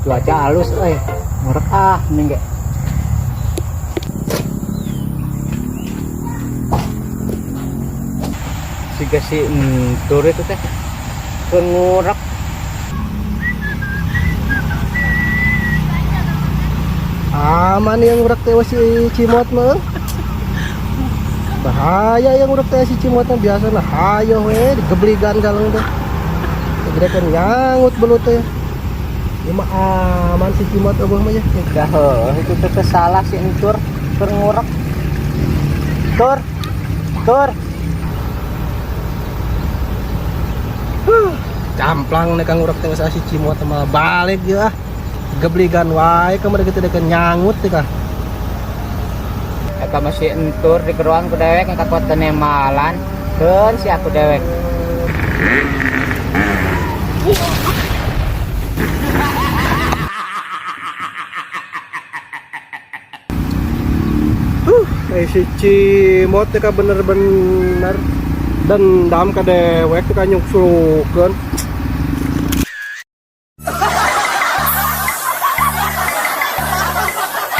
Cuaca halus euy. Ngurek ah mending ge. Siga si entur itu teh. Keur ngurek. Aman yang ngurek teh si Cimot mah. Bahaya yang ngurek teh si Cimot mah, biasa lah hayo we digebligan kaleng teh. Gede kan nyangut belut teh. Ieu mah aman si Cimot eueuh mah ya. Dah heuh, itu teh salah si entur keur ngurek. Tur. Tur. Camplang nek kang ngurek teh si Cimot mah balik ya ah. Gebligan wae kamari kitu dek nyangut teh kah. Eta masih entur di keruan ku dewek ngakakuat nemalan. Keun si aku dewek. Si Cimot teh bener-bener dendam ka dewek teh ka nyuksukeun.